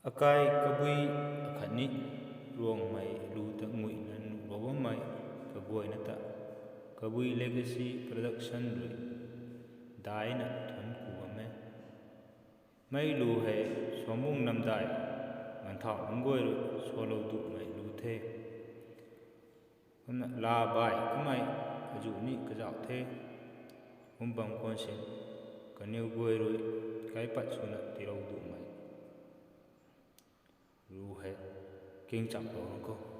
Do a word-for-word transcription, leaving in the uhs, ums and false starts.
Akai Kabui akhatni Ruangmei lu ta nguina nuhlou bammei kaguayna ta Kabui Legacy Production rui daina thuanc ku bam e. Mei lu hei Suamung Namdai Nganthau Lungcguay rui salou duhmei lu the. Kumna laa baih kamei azuh ni kazauh the. Kum bam khwan sin kaniw guay rui kaipat swna tiilou duhmei lu hei kingcham lou nang khou.